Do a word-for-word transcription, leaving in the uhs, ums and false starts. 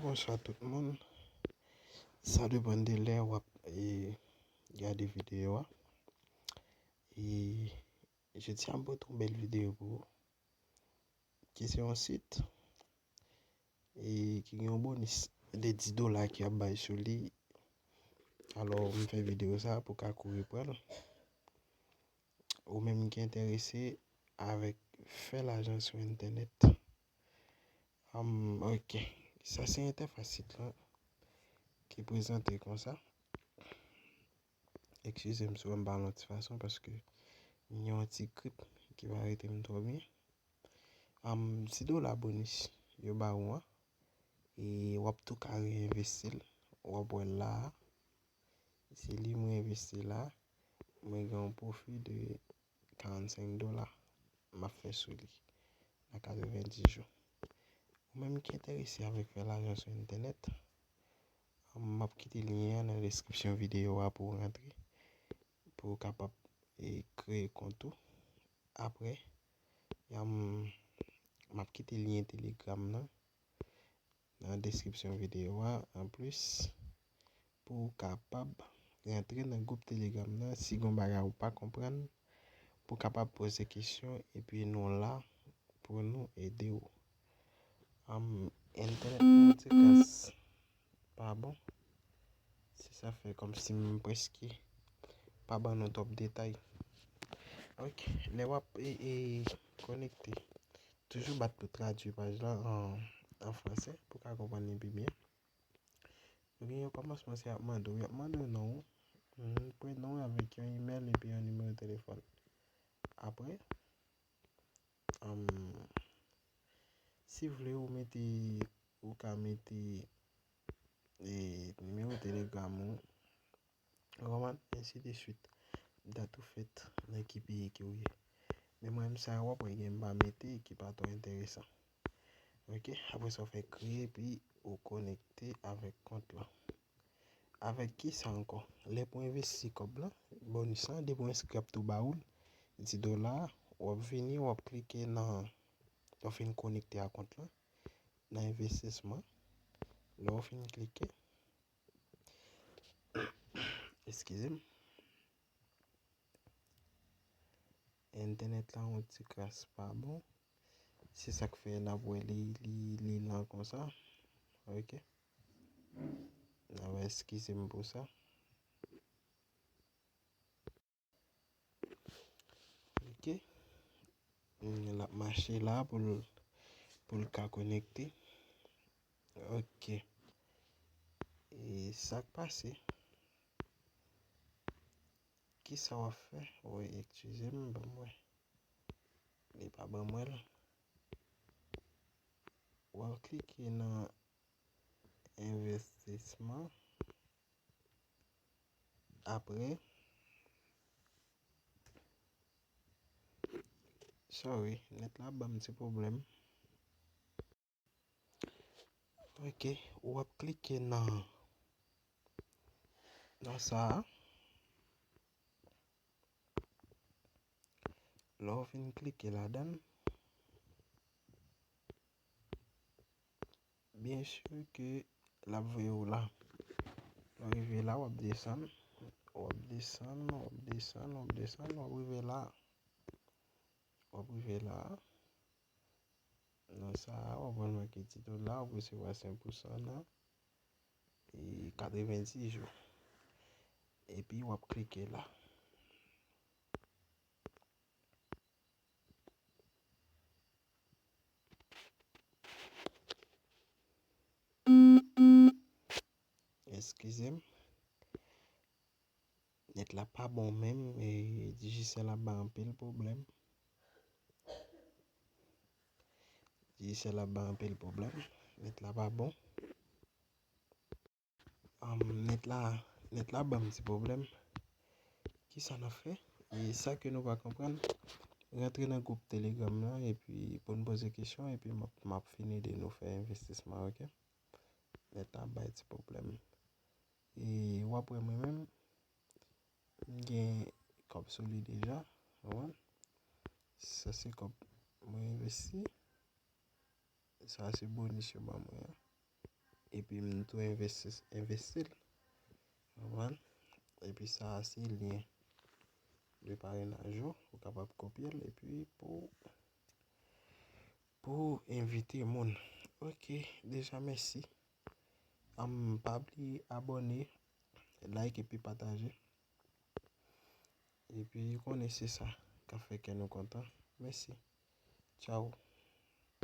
Bonswa tout moun. Sa depann de lè w ap e, gade videyo a. E jodi a m pote yon bèl videyo pou ou. Ki se yon sit e ki gen yon bonis de dis dola ki ap bay sou li. Alò, m fè videyo sa pou w ka kouri pran l. Ou menm ki enterese avèk fè lajan sou entènèt. Um, ok. Sa se entèfas sit lan ki prezante konsa. Eskize m si w wè m pale yon ti fason paske m gen yon ti grip ki pa rete m twò byen. Um, dis dola bonis yo ba ou an, e w ap tou ka reenvesti l. W ap wè l la a. Se li mwen envesti la. Mwen gen yon pwofi de karannsenk dola m ap fè sou li nan katrevenndis jou. Ou menm ki enterese avèk fè lajan sou entènèt, m ap kite lyen an nan deskripsyon videyo a pou w rantre, pou w kapab e, kreye kont ou. Apre, m ap kite lyen Telegram nan nan deskripsyon videyo a. Anplis, pou w kapab rantre nan gwoup Telegram nan, si gen bagay ou pa konprann, pou w kapab poze kesyon, epi nou la pou nou ede w. Um, entènèt mwen te kras pa bon. Se sa fè kòmsi m prèske pa ban nou twòp detay. Ok, lè w ap e, e, konekte, toujou bat pou tradui paj la an, an fransè pou w ka konprann li pi byen. Ebyen, o kòmansman, se y ap mande w, y ap mande w non ou, mhm, prenon w avèk yon imèl epi yon nimewo telefòn. Apre, um, si w vle, ou mete, ou ka mete e, nimewo Telegram ou, ou konprann, ensi de swit. Dat ou fèt, nan ki peyi ke w ye. Men mwen menm sa a, w ap wè gen m pa mete ki pa twò enteresan. Ok, apre sa w fè kreye epi ou konekte avèk kont lan. Avèk kisa ankò? Lè pou envesti kòb lan, bonis lan, depi w enskri ap tou ba ou l, dis dola, w ap vini, w ap klike nan, w ap fin konekte a kont lan, nan envestisman. Lè w fin klike, eskize m. Entènèt la yon ti kras pa bon. Se sa k fè n ap wè li, li, li lan konsa. Ok. N ap eskize m pou sa. Ok. L ap mache la pou l, pou l ka konekte. Ok. E sa k pase? Kisa w ap fè? Wi, eskize m, ban m wè. Li pa ban m wè l. W ap klike nan envestisman. Apre, sorry, nèt la ban m ti pwoblèm. Ok, w ap klike nan, nan sa a. Lè w fin klike ladan l, byen si ke l ap voye w la. Lè w rive la, w ap desann, w ap desann, w ap desann, w ap desann, w ap rive la. W ap rive la. Nan sa a, w ap wè l make dis dola, w ap resevwa senk pousan nan, e, katrevenndis jou. Epi w ap klike la. Eskize m. Nèt la pa bon menm, e, Digicel ap bay anpil pwoblèm. Digicel ap bay anpil pwoblèm. Nèt la pa bon. Um, nèt la, nèt la ban m ti pwoblèm. Kisa n ap fè? E sa ke nou pa konprann, rantre nan gwoup Telegram nan epi pou n poze kesyon epi m ap, m ap fin ede nou fè envestisman, ok? Nèt la bay ti pwoblèm. E w ap wè mwen menm, m gen kòb sou li deja, ou konprann? Sa se kòb mwen envesti. Sa se bonis yo ban mwen an. epi m tou envesti, envesti l. Konprann? Epi sa a se lyen de parenaj ou, ou kapab kopye l epi pou pou envite moun. Ok, deja mèsi. Am, pa bliye abòne, like epi pataje. Epi konnen se sa k ap fè kè nou kontan. Mèsi. Tchao.